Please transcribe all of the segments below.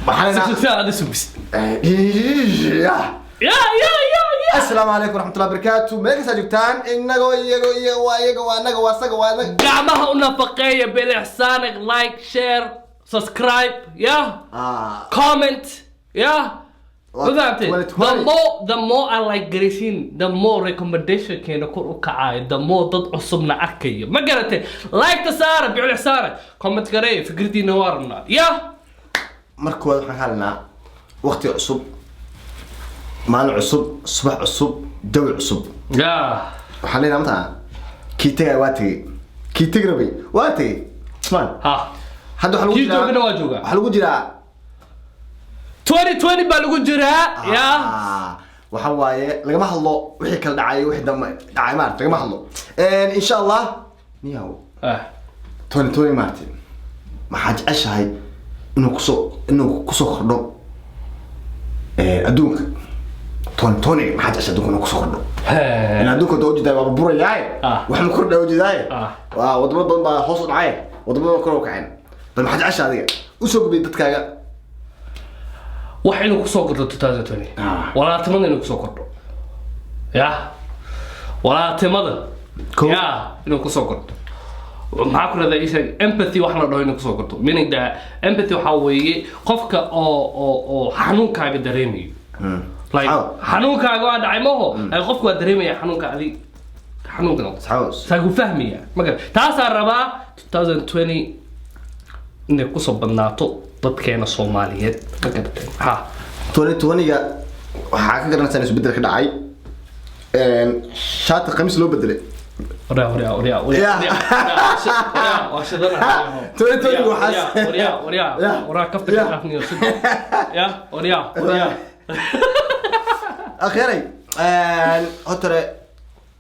Waxaan Si aad isu bis. Ya ya ya ya. Asalaamu calaykum waraxmatullahi wabarakaatu. Meel kastaa joogtaan, inagoo iyago iyo waa iyaga, waa anaga, waa asaga, waa anaga. Gacmaha u nafaqeeya bilixsaanig, like, share, subscribe, ya, comment, ya. Ma fahamtay? The more I like garaysiin, the more recommendation keena kor u kacayo, the more dad cusubna arkayo. Ma garatay? Like ta saara bilixsaanig, comment gareeya, fikradiina waa rabnaa, ya. Marka koowaad waxaan ka hadlaynaa waqti cusub, maalin cusub, subax cusub, jawi cusub. Ya. Waxaan leenahay mataa kii tegay waa tegey, kii tegi rabay waa tegey, Usmaan. Ha. Hadda waxaa lagu Kii jiraa joogana waa joogaa. Waxaa lagu jiraa 2020 baa lagu jiraa, ya. Ah, waxa waaye lagama hadlo wixii kala dhacay, wixii dambe dhacay maarata lagama hadlo. Insha Allah niyahow, 2020 maarata maxaa jeceshahay inuu kusoo kordho adduunka 2020? Maxaa jeceshahay adduunka inuu kusoo kordho? In adduunka doo ujeedaa waa burburayaaye. Wax ma kordha ujeedaaye. Waa wadamo badan baa hoos u dhacay, wadamo badan kor u kaceen. Bal maxaa jeceshahay adiga usoo gubay dadkaaga? Wax inuu kusoo kordho 2020? Walaaltimada inuu kusoo kordho, ya, walaaltimada. Ya, inuu kusoo kordho, maxaa ku rahdaa, isheeg, empathy wax la dhaho inuu kusoo kordho, meaning that empathy waxaa weeye qofka oo xanuunkaaga dareemayo, like xanuunkaaga waa dhacay maho, ay qofku waa dareemaya xanuunka, adig xanuunka noqdo. Saxaw. Saa ku fahmaya marka taasaa rabaa 2020 inay kusoo badnaato dadkeena Soomaaliyeed. Ma garatay? Ha. 2020-ga waxaa ka garanaysaa in isbeddel ka dhacay, shaati khamiis loo bedelay. Waryaa, waryaa, waryaa, waryaa, waryaa, waa shidana. 2020 waryaa, waryaa, waryaa, kafta ka dhaafniyo shida, ya, waryaa, waryaa. Akhiray hotore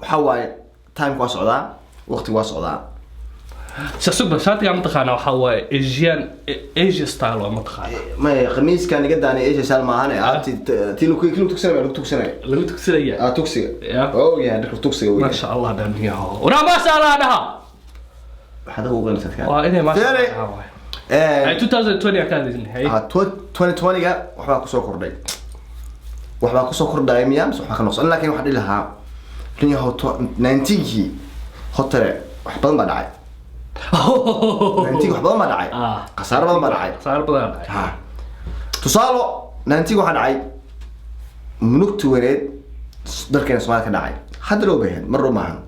waxaa waaye timeka waa socdaa, waqtigu waa socdaa. Sasugba shaatiga mataqaana waxaa waaye Asian, Asia style waa, mataqaana. May, khamiiskan iga daanay Asia style maahane, aabti tii lagu lagu tugsanaya, lagu tugsanaya. Lagu tugsanaya. Ah, tugsiga. Oh yahay, dharka tugsiga wey. Maasha Allah dhaniyaho, waraa, maasha Allah dhaha. Waxaad ugu qeynaysaa. Waa inay maasha Fiiri. Allah dhaha waay. Ay 2020 ka hadlaysnay, hay. 2020-ga waxbaa kusoo kordhay, waxbaa kusoo kordhaya miya mise waxbaa ka noqson? Laakiin waxaan dhihi lahaa nin yahow, 19-kii hotore wax badan baa dhacay, 19 wax badan baa dhacay. Khasaaro badan baa dhacay. Khasaaro badan dhacay. Ha, tusaalo 19 waxaa dhacay murugti weyneed dalkeena Soomaaliya ka dhacay. Hadda loo bahan mar dhow maahan,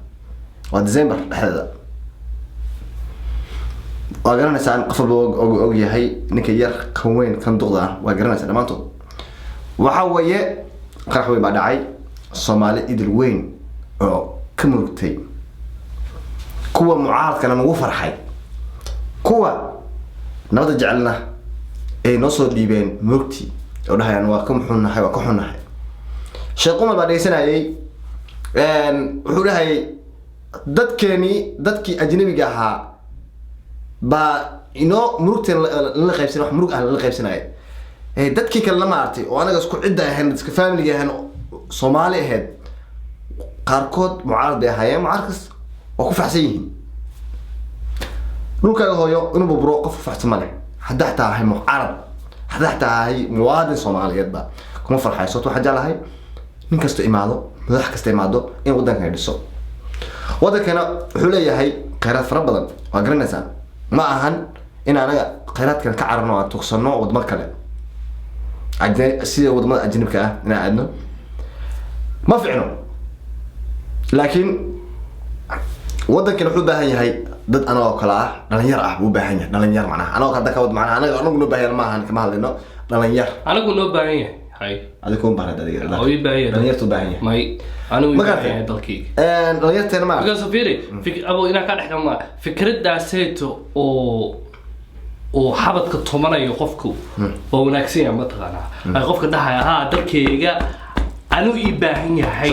waa December dhexdeeda. Waa garanaysaan, qof walba og yahay, ninka yar, kan weyn, kan duqda ah, waa garanaysaa dhammaantood. Waxa weeye qarax weyn baa dhacay, Soomaali idil weyn oo ka murugtay, kuwa mucaaradkana nagu farxay, kuwa nabadda jecelna ay noo soo dhiibeen murugtii oo dhahayaan waa ka muxunahay, waa ka xunnahay. Sheekh Umar baa dhegeysanayay, wuxuu dhahayay dadkeeni, dadkii ajnabiga ahaa baa inoo murugteen lala qaybsanay, wax murug ah lala qaybsanaya. Dadkii kale lama artay oo anaga isku cidda ahayn, iska familiga ahayn, Soomaali ahayd, qaarkood mucaarad bay ahaayeen, mucaaradkaas waa ku faraxsan yihiin. Dhulkaaga hooyo inuu burburo qof ku faraxsan ma leh. Hadda xataa ahay mucaarad, hadda xataa ahay muwaadin Soomaaliyeedba, kuma farxayo. Sababto waxaan jeclahay nin kasta imaado, madax kasta imaado, in waddankana dhiso. Waddankana wuxuu leeyahay kheyraad fara badan, waa garanaysaa. Ma ahan in anaga kheyraadkan ka cararno, aan tugsano wadamo kale, sida wadamada ajnabka ah inaan aadno ma ficno. Laakiin waddankana wuxuu u baahan yahay dad anagoo kale ah, dhalinyar ah buu u baahan yahay. Dhalinyar macnaha anagoo kale ka wad macnaha anaga anagu noo baahan maahan, kama hadlayno dhalinyar. Anigu noo baahan yahay, hay. Adiga kuma baahnayd adiga. Oo ii baahan yahay. Dhalinyartu u baahan yahay. May, anigu ii Ma baahan garatay? yahay dalkayga. Dhalinyarteena ma Because fiiri, abo inaan ka dhex galma fikradaaseeto oo xabadka tumanayo qofku waa wanaagsan yahay, mataqaanaa. Ay qofka dhahaya ha dalkayga anigu ii baahan yahay.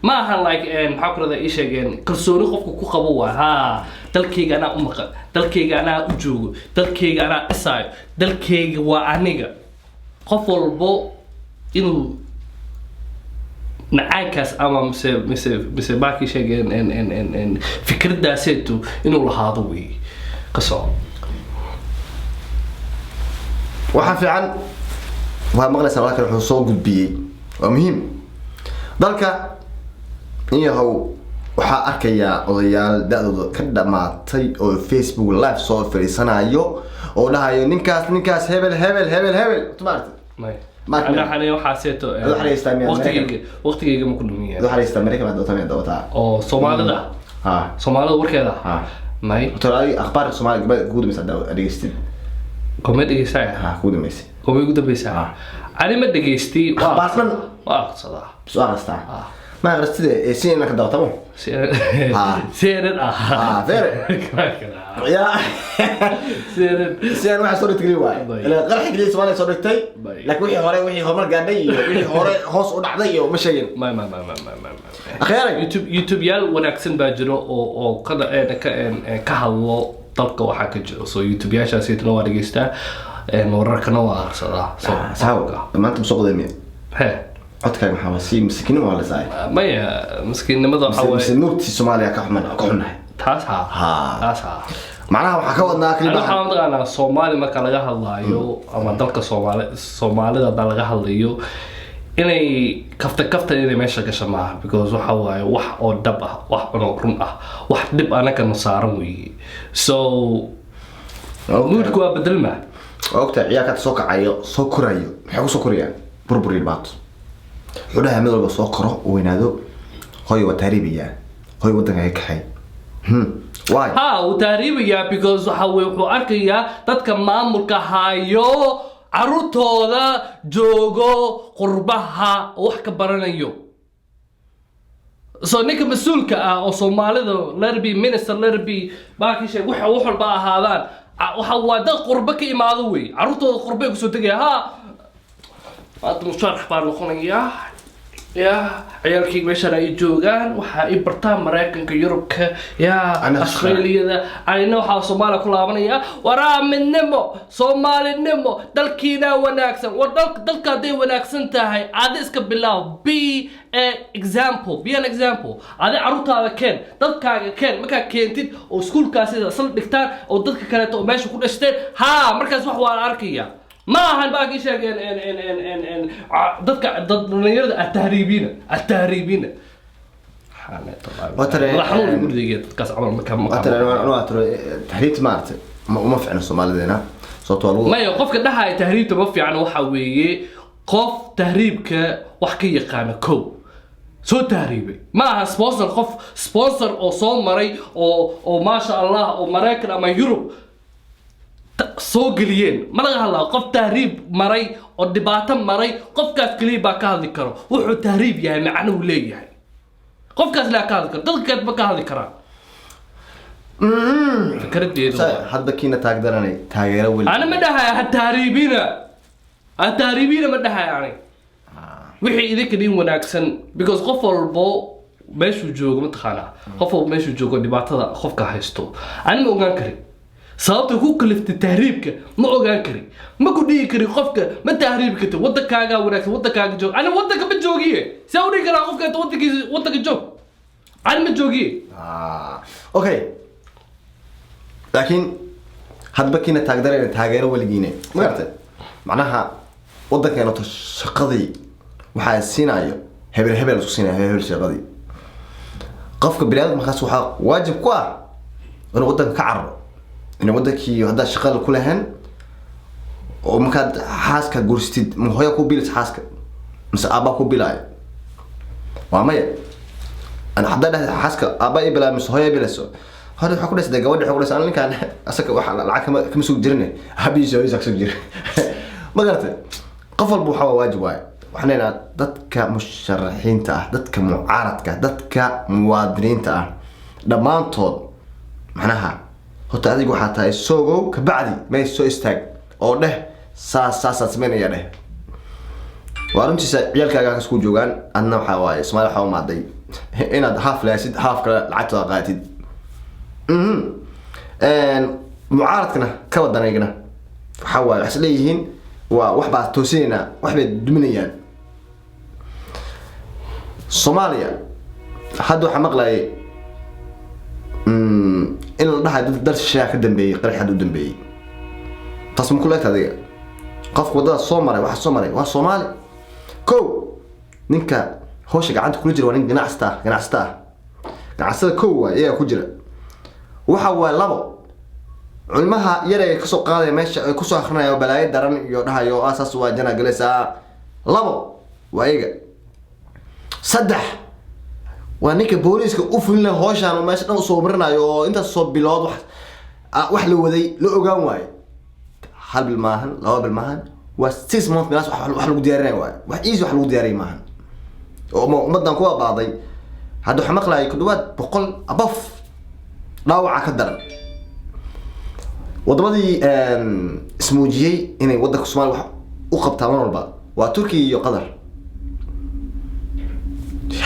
Ma ahan like maxaa ku rahdaa, ii sheegeen kalsooni qofku ku qabo waa ha dalkayga anaa u maqan, dalkayga anaa u joogo, dalkayga anaa dhisaayo, dalkayga waa aniga. Qof walbo inuu nacaankaas ama mise baakii sheegeen en fikradaaseeto inuu lahaado wey ka soco. Waxaa fiican waa maqlaysaa walaalkan wuxuu soo gudbiyey, waa muhiim dalka in yahow. Waxaa arkayaa odayaal da-dooda ka dhamaatay oo Facebook live soo fadhiisanayo oo dhahayo ninkaas, ninkaas, hebel, hebel, hebel, hebel. Maaragtay? May. Marka- Ana waxaan waxaaseeto Adoo waxaa haystaa miyaa? Waqtigeyga ma ku dhumiya. Waxaa haystaa Maraykan baad doontaa, miyaad dootaa? Oo Soomaalida. Ha. Soomaalida warkeeda. Ha. May. Horta adiga akhbaarka Soomaaliga gabadha kugu dambaysa haddaa dhegeystid. Kome dhegeysaa? Ha, kugu dambaysay. Kome ugu dambeysaa? Ani ma dhegeystay. Waa Akhbaar dhan. Waa aqsadaa. Soo akhristaa ma akhristide ee si inaan ka dawatamo. Ha. CNN ah. Ha, fere. Ya. CNN. Si aan waxa soo dhigtay kaliya waay. Bay. Ilaa qaraxi kaliya Soomaaliya soo dhigtay. Bay. Laakiin wixii hore, wixii horumar gaadhay iyo wixii hore hoos u dhacday iyo ma sheegin. May, may, may, may, may, may, may. Akhyaaray. YouTube yaal wanaagsan baa jiro oo ka ka hadlo dalka waxaa ka jiro, so YouTube yaashaasitana waa dhegeystaa, wararkana waa akhrisadaa, so Saxaawo, maanta ma soo qodamiya? He. Codkaaga maxaa waa si miskiin waa la saay. Maya, miskiinnimada waxaa mise waaye nuugtii Soomaaliya ka xuman, ka xunnahay. Taas ha. Ha. Taas ha. Macnaha waxaa ka wadnaa Ani kaliya waxaa mataqaanaa, Soomaali marka laga hadlaayo ama dalka Soomaali, Soomaalida haddaa laga hadlayo, inay kafta kafta inay meesha gasho maaha, because waxa waaye wax oo dhab ah, wax oo run ah, wax dhib anagana saaran weeye, so moodku waa bedelma. Waa ogtahay, ciyaalka soo kacayo, soo korayo, maxay ku soo korayaan? Burbur iyo dhibaato. Wuxuu dhahaa mid walba soo koro oo weynaado, hooyo waa tahriibayaa, hooyo waddanka ka kaxay. Why? Ha, wuu tahriibayaa because waxa weye wuxuu arkayaa dadka maamulka hayo caruurtooda joogo qurbaha oo wax ka baranayo. So ninka mas-uulka ah oo Soomaalida, let it be minister, let it be baakii sheeg, waxa wax walba ahaadaan, waxa waa dad qurbo ka imaado wey, caruurtooda qurbay kusoo tegaya. Ha, maanta musharax baa noqonayaa ya, ciyaalkayga meeshaan ay joogaan, waxa ay bartaan Maraykanka, Yurubka ya, Ana Australiyada. Anina waxaa Soomaaliya ku laabanaya waraa midnimo, Soomaalinimo, dalkiina wanaagsan. War dalka hadday wanaagsan tahay, adi iska bilaab. Be a example, be an example. Adi carruurtaada keen, dadkaaga keen. Markaa keentid oo iskuulkaasi isla dhigtaan oo dadka kaleeto oo meesha ku dhashteen, ha, markaas wax waa la arkaya. Ma ahan baa kii sheeg en dadka dad dhalinyarada atahriibiina, atahriibiina. Waa tare- Madax xanuun igu ridaya dadkaas camal markaa. Waa tare anu tare tahriibta maaragtay uma ficno Soomaalideena, sababtoo waa lagu Maya, qofka dhahaya tahriibta ma fiican waxa weeye qof tahriibka wax ka yaqaana, kow soo tahriibay. Ma aha sponsor, qof sponsor oo soo maray oo maasha Allah oo Maraykan ama Yurub soo geliyeen ma laga hadlaa. Qof tahriib maray oo dhibaato maray, qofkaas keliya baa ka hadli karo wuxuu tahriib yahay, macnuhu leeyahay. Qofkaas laa ka hadli karo, dadka kale ma ka hadli karaan fikradeedu. Hadba kiina taagdaranay taageero weli. Ana ma dhahaya ha tahriibina, ha tahriibina ma dhahaya ani. Wixii idinka idin wanaagsan, because qof walbo meeshuu joogo mataqaanaa, qof walbo meeshuu joogo dhibaatada qofka haysto ani ma ogaan karin. Sababta ku kaliftay tahriibka ma ogaan karin, ma ku dhihi karin qofka ma tahriibi kartid, wadankaagaa wanaagsan, wadankaaga joog. Ani wadanka ma joogiye, see u dhihi karaa qofka inta wadankiisa, wadanka joog? Ani ma joogiye. Ah, okay, laakiin hadba kiina taagdarayna taageero weligiine, ma garatay? Macnaha wadankeena to shaqadii waxaa siinayo hebel, hebel isku siinaya hebel, hebel shaqadii. Qofka biniaadamka markaas waxaa waajib ku ah inuu wadanka ka cararo, inuu wadankii haddaad shaqada ku lahayn oo markaad xaaska guursatid, ma hooya ku bilaysa xaaska mise aabbaa ku bilaayo? Waa maya. Ana haddaa dhahda xaaska aabba ii bilaa mise hooya bilayso, hore waxaa ku dhasday gabadha, waxaa ku dhasay ninkaan asaga waxa lacag kama sugi jirin, aabihiisa hooyadiisa ka sugi jira. Ma garatay? Qof walba waxaa waa waajib waaye. Waxaan leenahay dadka musharaxiinta ah, dadka mucaaradka ah, dadka muwaadiniinta ah dhammaantood, macnaha horta adigu waxaa tahay soogow, kabacdi meesha soo istaag oo dheh saas saasaan sameynaya dheh. Waa runtiisa, ciyaalkaaga halkaas ku joogaan, adna waxaa waaye Soomaaliya waxaa umaaday inaad half laasid, half kale lacagtooda qaadatid. Mucaaradkana ka wadanaygana waxaa waaye waxay is leeyihiin waa wax baa toosinaynaa, wax bay duminayaan Soomaaliya. Hadda waxaa maqlayay in la dhahayo dad dal shisheeyaa ka dambeeyey qarax hadda u dambeeyey. Taas ma kula egta adiga? Qofka waddada soo maray, waxa soo maray waa Soomaali. Kow, ninka hawsha gacanta kula jira waa nin ganacsata ah, ganacsata ah, ganacsada kow waa iyaga ku jira. Waxa waa labo, culmaha yar ee kasoo qaadaya meesha ay kusoo akrinaya balaayo daran iyo dhahayo, ah, saas waa jana galaysaa. Labo waa iyaga. Saddex waa ninka booliiska u fulinaya hawshaan oo meesha dhan usoo marinayo, oo intaas soo bilood wax wax la waday la ogaan waayo. Hal bil maahan, 2 bil maahan, waa 6 month meelaas wax lagu diyaarinaya waayo. Wax easy wax lagu diyaariya maahan oo ummadan ku abaaday. Hadda waxaa maqlaayay ku dhawaad 100 above dhaawaca ka daran. Wadamadii ismuujiyey inay wadanka Soomaaliya wax u qabtaa mar walba waa Turkiya iyo Qatar.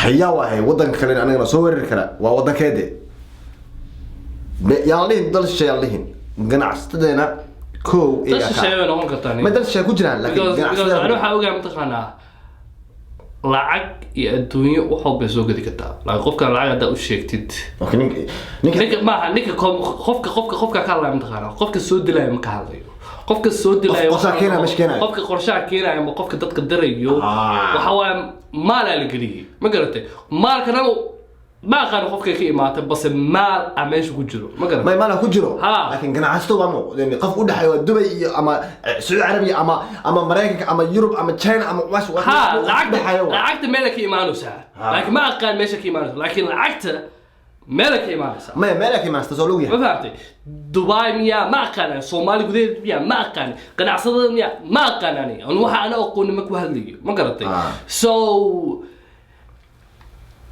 Hayaa waahay wadanka kale anagana soo weerari kara waa wadankeede. Yaan la dhihin dal shisheeye, yaan la dhihin ganacsatadeena kow Dal shisheeye bay noqon kartaa. Ma dal shisheeye ku jiraan, laakiin Because ani ganacsatada. Waxaa ogaa, mataqaanaa, lacag iyo adduunyo wax walbay soo gedi kartaa, laakiin qofkan lacag haddaa u sheegtid. Okay, ninka Ninka maaha, ninka qofka ka hadlaya, mataqaanaa, qofka soo dilaya ma ka hadlayo. Qofka soo dilaya Qof qorshaha keenaya, meesha keenaya. Qofka qorshaha keenaya ama qofka dadka dirayo waxa waaye maalaa la geliyey, ma garatay? Maalkana ma aqaano qofkay ka imaatay, base maal a meesha ku jiro, ma garatay? May maala ku jiro. Laakiin ganacsato waa mo yani qof u dhexeeya waa Dubay iyo ama Sacuudi Carabiya ama Maraykanka ama Yurub ama China ama ha wax u lacagta dhexeeya waa. Lacagta meela ka imaanaysaa, laakiin ma aqaan meesha ka imaanaysa, laakiin lacagta meela ka imaanaysaa. Maya, meela ka imaanaysa soo log Ma yahay. fahamtay? Dubai miyaa? Ma aqaan. Soomaali gudaheed miyaa? Ma aqaan. Ganacsadada miyaa? Ma aqaan. Ani an waxa ana aqoonin ma ku hadlayo, ma garatay? So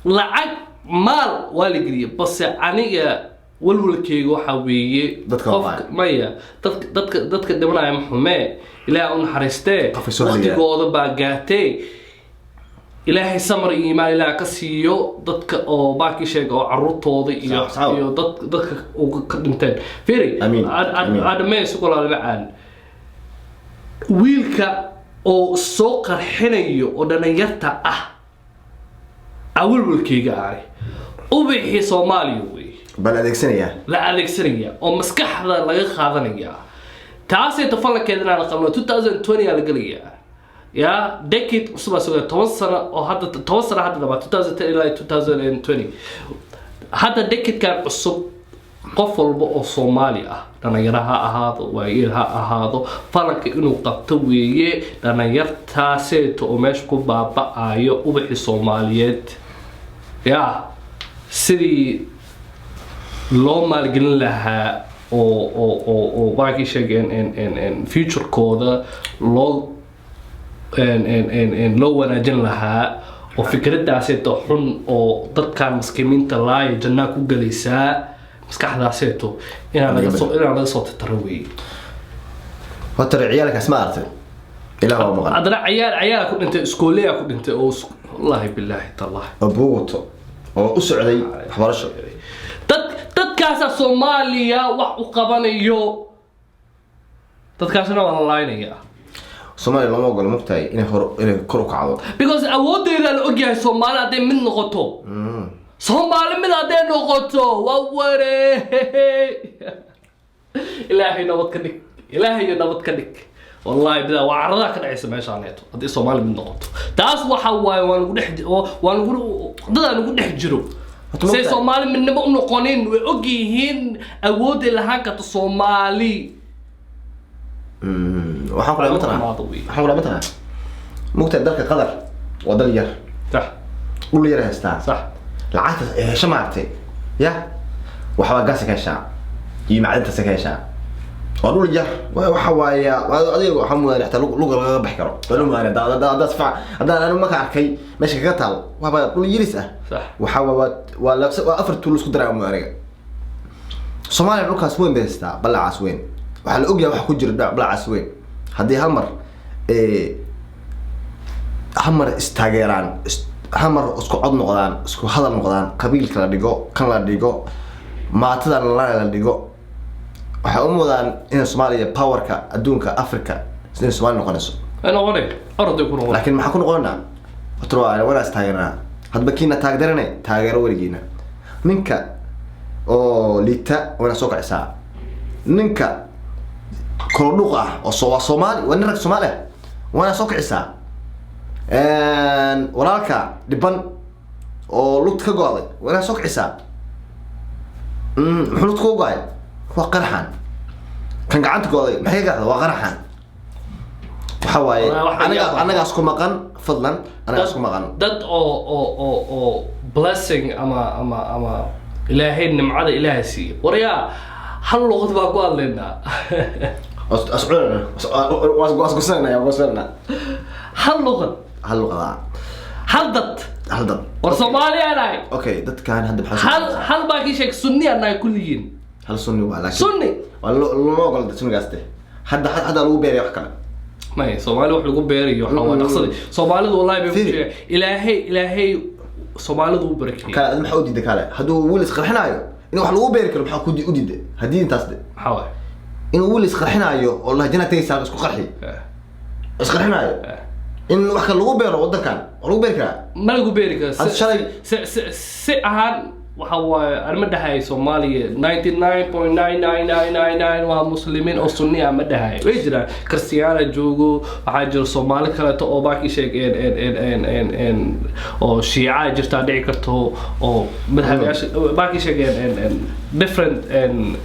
lacag maal waa la geliyay, base aniga walwalkeyga waxaa weeye Dadka qofka maya, dadka dhimanaya ma xumee, Ilaahay u naxariistee. Qofka soo heliya. Waqtigooda baa gaatee. Ilaahay samar iyo iimaan Ilaah ka siiyo dadka oo baakii sheega oo caruurtooda iyo Sax, sax. iyo dadka uga ka dhinteen. Fiiri. Amiin, amiin. Adhamee si kulaala macaan, wiilka oo soo qarxinayo oo dhalinyarta ah awalwalkeyga ahay ubixii Soomaaliya wey. Bal adeegsanaya. La adeegsanaya oo maskaxda laga qaadanaya, taasay tafalankeeda inaan qabno. 2020 aa la gelayaa, ya decade cusub aa sugaya, 10 sano oo hadda, 10 sano hadda dhamaa, 2010 ilaa 2020. Hadda decadekan cusub qof walba oo Soomaali ah, dhalinyaro ha ahaado, waayeel ha ahaado, falanka inuu qabto weeye. Dhalinyartaaseeto oo meesha ku baaba'ayo, ubaxii Soomaaliyeed, ya sidii loo maalgelin lahaa oo baakii sheegeen en futurekooda loo en en en en loo wanaajin lahaa, oo fikradaaseeto xun oo dadkan maskiimiinta laaya jannaa ku galaysaa maskaxdaaseeto inaan laga soo titaro weeye. Horta ciyaalkaas ma aragtay, Ilaah waa maqan. Haddana ciyaal ku dhintay, iskooleya ku dhintay oo wallaahi bilaahi tallahi. Oo buug wato oo u socday waxbarasho. Dadkaasaa Soomaaliya wax u qabanayo, dadkaasina waa la laaynaya. Soomaaliya looma ogola, mugtahay, inay hor inay kor u kacdo. Because awooddeeda la ogyahay. Soomaali hadday mid noqoto, Soomaali mid hadday noqoto, waa ware. Ilaahay nabad ka dhig, Ilaahay nabad ka dhig. Wallahi bidaa waa caradaha ka dhacaysa meeshaaneeto haddii Soomaali mid noqoto. Taas waxa waaye waa lagu dhex waa lagu dadaa lagu dhex jiro. Horta say maogtahay- Soomaali midnimo u noqonin, way og yihiin awoodday lahaan karto Soomaali. Waxaan kula mataqaan Xumaado wey. Waxaan kula mataqaan, mugtahay, dalka Qatar waa dal yar, dhul yar haystaa. Lacagta ay hesho, maaragtay, ya waxbaa gaasa ka heshaa iyo macdintaasa ka heshaa. Waa dhul yar. Waxa waaye adiga waxaa mudan xitaa luga lagaga bixi karo. Waa dhul mudan haddaa si fiican haddaan anigu marka arkay meesha kaga taal, waaba dhul yiris ah. Waxa waa afar tuulo isku daraa mu aniga. Soomaaliya dhulkaas weyn bay haystaa, ballacaas weyn. Waxaa la ogyahay waxa ku jira ballacaas weyn. Haddii hal mar hal mar istaageeraan, hal mar isku cod noqdaan, isku hadal noqdaan, qabiilka la dhigo, kan la dhigo, maatada la dhigo, waxay u mudaan in Soomaaliya powerka adduunka Africa inay Soomaaliya noqonayso. Ay noqonay, orday ku noqon. Laakiin maxaa ku noqonaa? Horta waa wanaas taageernaa, hadba kiina taageerane, taageero weligiina. Ninka oo liita waana soo kicisaa ninka. Korodhuuq ah oo waa Soomaali, waa nin rag Soomaali ah, waana soo kicisaa. Walaalka dhiban oo lugta ka go'day waa inaad soo kicisaa. Muxuu lugta ka go'ay? Waa qaraxan. Kan gacanta go'day maxay ka gacda? Waa qaraxan. Waxa waaye Wallahi waxa anaga yaab ah. Anagaas ku maqan, fadlan, anagaas ku maqan. Dad oo blessing ama Ilaahay nimcada Ilaahay siiyo. Waryaa, hal luqad baa ku hadlaynaa. Wasgusanaya. Hal luqad. Hal luqada. Hal dad. Hal dad. War, Soomaaliya nahay. Okay, dadkan hadda maxaa Hal hal baa kii sheeg, Sunni aan nahay kulligiin. Hal Sunni waa, laakiin Sunni. Waa lama ogola sunnigaas de. Hadda lagu beeraya wax kale. May, Soomaali wax lagu beerayo waxa waa dhaqsadii Soomaalidu wallahi bay ku Firi. sheegay. Ilaahay Soomaalidu u barakeeyey. Kale adi maxaa u diiday? Kale hadduu wiil isqarxinaayo in wax lagu beeri karo, maxaa ku u diiday haddii intaas de? Maxaa waaye? Inuu wiil isqarxinaayo oo la jana tagaysaa isku qarxi isqarxinaayo in wax kale lagu beero wadankan waa lagu beeri karaa. Ma lagu beeri karo. Hadda Si ahaan waxa waaye, anima dhahay Soomaaliya 99.99999 waa Muslimiin oo Sunni ah, ma dhahay. Way jiraan Kristiyaana joogo, waxaa jiro Soomaali kaleeto oo baakii sheeg en oo Shiica jirtaa dhici karto oo madhabayaasha baakii sheeg en different en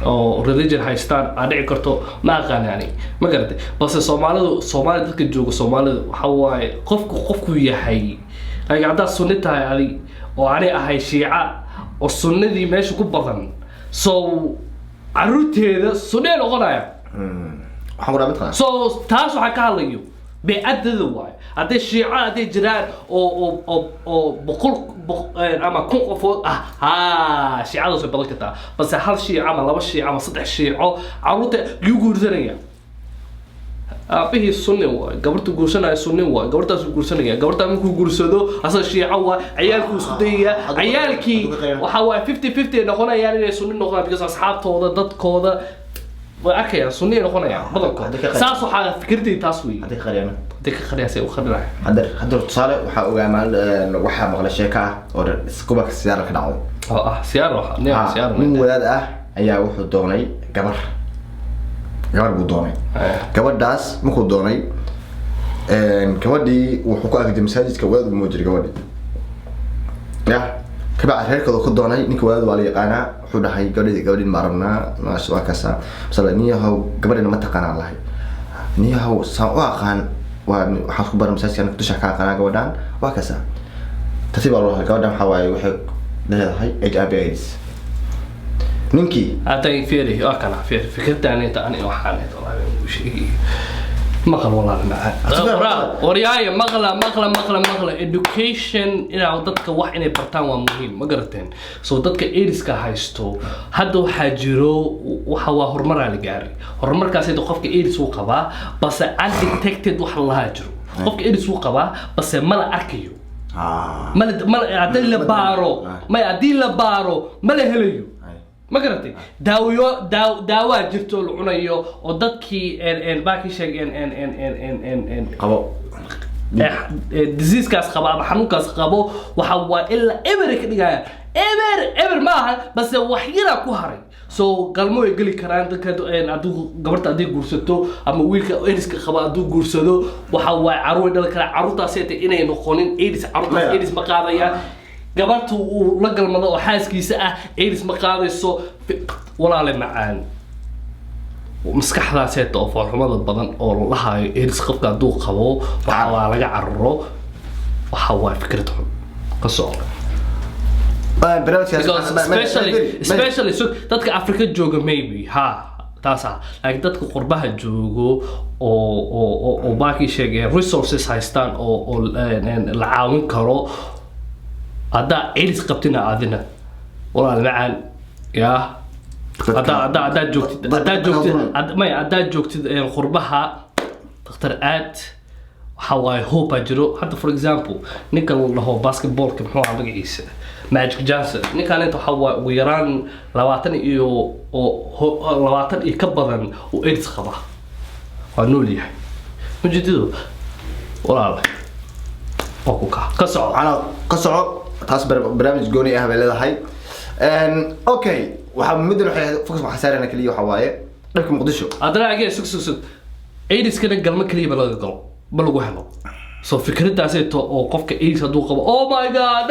oo religion haystaan aa dhici karto. Ma aqaan yani, ma garatay? Balse Soomaalidu, Soomaali dadka jooga, Soomaalida waxa waaye qofku qofku yahay. Laakiin haddaad Sunni tahay adi oo ani ahay Shiica oo sunnadii meesha ku badan, so caruurteeda Sunni ay noqonaya. Waxaan ku dhaha mataqaan. So taas waxaa ka hadlayo beecadada waayo. Hadday Shiico hadday jiraan oo 100 ama 1000 qofood ah, ha, Shiicadaas way badan kartaa. Balse hal Shiico ama laba Shiico ama saddex Shiico, caruurta yuu guursanaya? Aabihii Sunni waay, gabartu guursanaya Sunni waay, gabartaasuu guursanaya. Gabartaa markuu guursado asaga Shiico waay, ciyaalkuu isku dayaya. Ciyaalkii waxa waay 50-50 ay noqonayaan inay Sunni noqdaan, because asxaabtooda, dadkooda way arkayaan, Sunni ay noqonayaan badankooda. Saas waxaa fikradayda taas weeye. Hadda ka qariyana. Hadday ka qariyaan, u qarinaya. Hadda tusaale waxaa ogaa maalin, waxaa maqlay sheeko ah oo gobolka Siyaara ka dhacday. Oo ah Siyaar, waxa nin Siyaar. Nin wadaad ah ayaa wuxuu doonay gabar. Gabar buu doonay. Gabadhaas markuu doonay, gabadhii wuxuu ku arkay masaajidka. Wadaad buu jiray gabadhii ya kabacdi reerkooda ku doonay. Ninka wadaad waa la yaqaanaa. Wuxuu dhahay, "Gabadhii, gabadhin baa rabnaa." Maas waa kaasa masala, "Niyahow, gabadhina ma taqaanaa?" Lahay, "Niyahow, saan u aqaan, waa waxaan ku baran masaajidka, aniga dusha ka aqaanaa gabadhan." Waa kaasa tartiib baa loo hadlay. Gabadhan waxaa waaye waxay leedahay HIV AIDS. Ninkii Hadda fiiri, waa kana fiiri fikradaan inta ani waxaan ahayd, wallahi waan kuu sheegay. Maqal walaal macaan. Waryaaya, maqla, maqla, maqla, maqla. Education, inaa dadka wax inay bartaan waa muhiim, ma garateen? So dadka AIDSka haysto hadda waxaa jiro, waxa waa horumaraa la gaaray. Horumarkaas hadda qofka AIDS wuu qabaa, balse undetected wax la lahaa jiro. Qofka AIDS wuu qabaa, balse mala arkayo. Mala haddii la baaro, may, haddii la baaro ma la helayo, ma garatay? Daawayo, daawaa jirto oo la cunayo oo dadkii en baakii sheeg en qabo diseasekaas qabo ama xanuunkaas qabo, waxa waa ilaa eber ay ka dhigayaan. Eber eber ma aha, balse wax yaraa ku haray. So galmo way geli karaan dadka. Hadduu gabarta hadday guursato ama wiilka AIDSka qaba hadduu guursado, waxa waaye carruur way dhali karaan. Carruurtaasi ay inay noqonin AIDS, carruurtaas Maya. AIDS ma qaadayaan. Gabartu uu la galmado oo xaaskiisa ah AIDS ma qaadayso. Walaale macaan, maskaxdaaseeta oo foolxumada badan oo la dhahayo AIDS qofka hadduu qabo waxa waa laga cararo, waxa waa fikrad xun ka soco. Barnaamijkaas Because especially so dadka Afrika jooga maybe ha taas ah, laakiin dadka qurbaha joogo oo baakii sheegay resources haystaan oo la caawin karo, haddaa AIDS qabtina adina, walaal macaan, yaa haddaa joogtid maya, haddaa joogtid qurbaha, daktar aad. Waxa waaye hope aa jiro hadda. For example, ninka la dhaho basketballka, muxuu ahaa magaciisa, Magic Johnson, ninkaan inta waxa waaye ugu yaraan 20 iyo oo 20 iyo ka badan uu AIDS qaba, waa nool yahay. Mujeedadu walaal waa ku ka soco. Waxaana ka soco taas barnaamij gooni ah bay leedahay. Okay, waxaa middan waxay ahayd focus waxaa saarana keliya waxaa waaye Dhibka Muqdisho. Haddana again, sug, sug, sug, AIDS-kana galmo keliya ba laga galo, ma lagu helo. So fikradaaseeto oo qofka AIDS hadduu qabo, oh my God,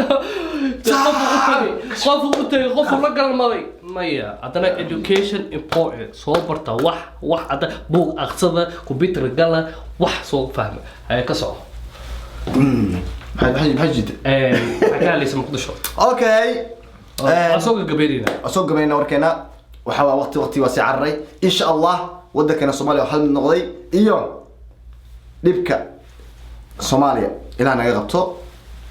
qofku u tagay, qofku u tagay, qofku la galmaday, maya. Haddana education important, soo barta wax hadda buug aqsada, computer gala, wax soo fahma. Haya, ka soco. Maxay jiita? Maxaa ka hadlaysa Muqdisho? Okay. Asoo gagabeynayna. Soo gabayna warkeena. Waxa waa waqti waa sii cararay. Insha Allah wadankeena Soomaaliya oo hal mid noqday iyo dhibka Soomaaliya ilaa naga qabto.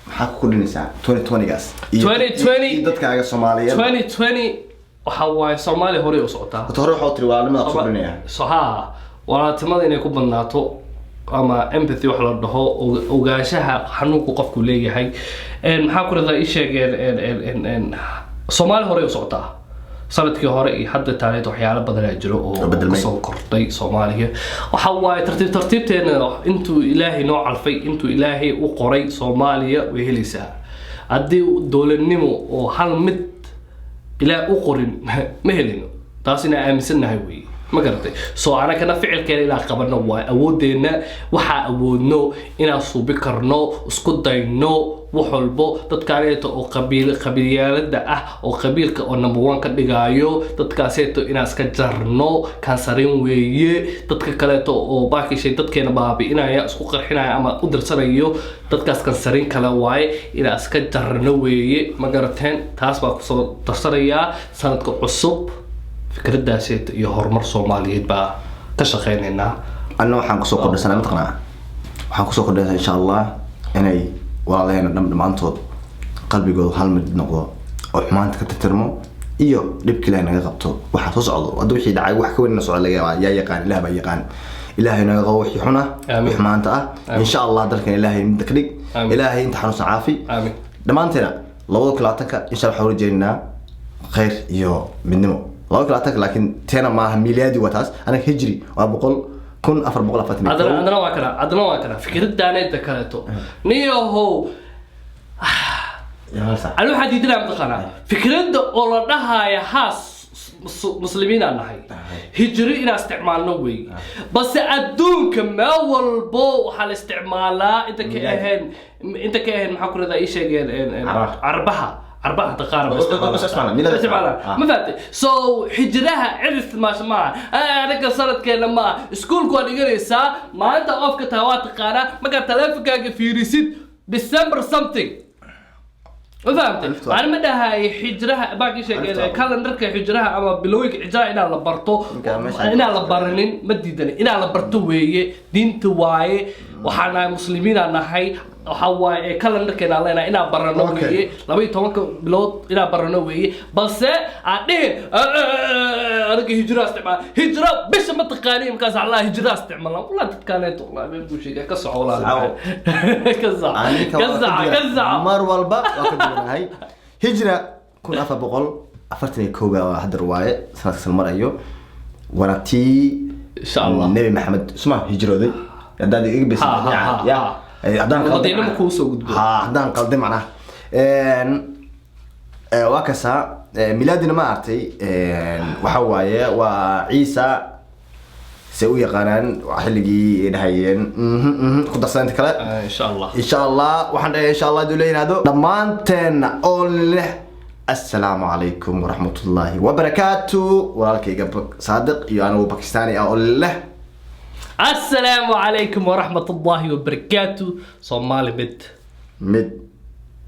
Maxaa ku kordhinaysaa 2020gaas 2020 iyo dadkaaga Soomaaliyeed? 2020 waxa waaye Soomaaliya horey u socotaa. Horta hore waxaa tiri walaalnimada ku kordhinaya. So ha, walaaltinimada inay ku badnaato ama empathy wax la dhaho, ogaanshaha xanuunku qofku leeyahay. Maxaa ku radaa, ii sheegeen, Soomaali horey u socotaa. Sanadkii hore iyo hadda taariikhda waxyaalo badan ayaa jiro oo Oo bedelmay. kasoo kordhay Soomaaliya. Waxa waaye tartiib tartiibteena, intuu Ilaahay noo calfay, intuu Ilaahay u qoray, Soomaaliya way helaysaa. Haddii dowladnimo oo hal mid Ilaah u qorin, ma helino. Taas inaan aaminsannahay weeye, ma garatay? So anagana ficilkeena inaan qabano waay, awoodeenna waxaa awoodno inaan suubi karno, isku dayno wax walbo. Dadkaaneeto oo qabiil qabiilyaalada ah oo qabiilka oo number one ka dhigaayo, dadkaaseeto inaan iska jarno, kansarin weeye. Dadka kaleeto oo baakishay dadkeena baabi'inaya, isku qarxinaya ama u dirsanayo, dadkaas kansarin kale waaye, inaan iska jarno weeye, ma garateen? Taas baa kusoo darsanayaa sanadka cusub. Fikradaaseeto iyo horumar Soomaaliyeed baa ka shaqeynaynaa. Anna waxaan kusoo kordhisanaa, mataqanaa, waxaan kusoo kordhinaysaa insha Allah inay walaalaheena dhammaantood qalbigoodu hal mid noqdo oo xumaanta ka tirtirmo iyo dhibka Ilahay naga qabto. Waxaa soo socdo hadda, wixii dhacay wax ka weyn na socda laga yaabaa. Yaa yaqaan? Ilaah baa yaqaan. Ilaahay naga qabo wixii xun ah. Aamin. Wixii xumaanta ah. Aamin. Insha Allah dalkan Ilaahay midda ka dhig. Aamin. Ilaahay inta xanuunsan caafi. Aamin. Dhammaanteena 2020-ka insha Allah waxaan urajeynaa khayr iyo midnimo 2020-ka. Laakiin teena maaha miilaadi, waa taas. Anaga hijri waa 1441. Haddana waa kana, haddana waa kana fikradaaneeda kaleeto, niyahow. Ani waxaa diidanaya, mataqaanaa, fikradda oo la dhahaya haas muslimiinaan nahay, hijri inaan isticmaalno wey. Balse adduunka meel walbo waxaa la isticmaalaa inta ka Miilaadi. ahayn, inta ka ahayn, maxaa ku radaa, ii sheegeen, Carab. Carbaha, carbaha hada qaar ba isticmaalaan, miilaadi. isticmaalaan. Ah. Ma fahamtay? So hijraha cid isticmaasho maaha. Anaga sanadkeena maaha. Iskuulku waa dhiganaysaa, maalinta off-ka tahay waa taqaanaa. Markaad taleefonkaaga fiirisid December something, ma fahamtay? Aliftu. Macna ma dhahay xijraha baa kii sheegeen. Aliftu. Calendarka xijraha ama bilooyinka xijraha inaan la barto, Ninka meesha inaan la baranin ma diidan. Inaan la barto weeye, diinta waaye. Waxaan nahay muslimiinaan nahay. Waxa waaye calendarkeena leenahay inaan barano weeye, 12-ka bilood inaan barano weeye. Balse aan dhihin aniga hijra isticmaal, hijra bisha ma taqaani, markaas Allah hijra isticmaala. Wallah dadkaaneeto, wallahi been buu sheegay. Ka soco walaal, ka soco. Aniga ka waa ka soco, ka soco. Mar walba waa ka duwanahay. Hijra 1441 baa hadda waaye sanadkaas la marayo, waana tii Insha Allah. Nebi Maxamed suma hijrooday. Haddaad iga bisin. Ha, ha, ha, ya ha. Haddaan qalday Madiina macnaha. ma kuu soo gudbo. Ha, haddaan qalday macnaha. Waa kasaa. Milaadina ma aragtay, waxa waaye waa Ciisa se u yaqaanaan, waa xilligii ay dhahayeen ku darsan inta kale. Insha Allah. Insha Allah waxaan dhahay, insha Allah haduu la yihahdo, dhammaanteenna oo leh assalaamu calaykum waraxmatullaahi wabarakaatu. Walaalkayga Saadiq iyo anigu Bakistaani ah oo leh Assalaamu calaykum waraxmat ullaahi wabarakaatu. Soomaali mid. Mid.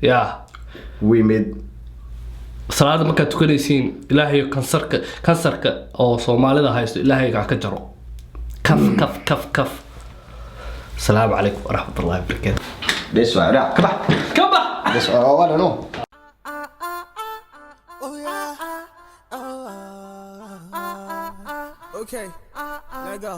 Ya. We mid. Salaada markaad tukanaysiin, Ilaahay kansarka, kansarka oo Soomaalida haysto Ilaahay gacan ka jaro. Kaf kaf kaf kaf. Asalaamu calaykum waraxmat ullahi wabarakaatu. Bes waa dhac ka bax. Ka bax. Bes waa no. Oh yeah. Oh, okay. Let go.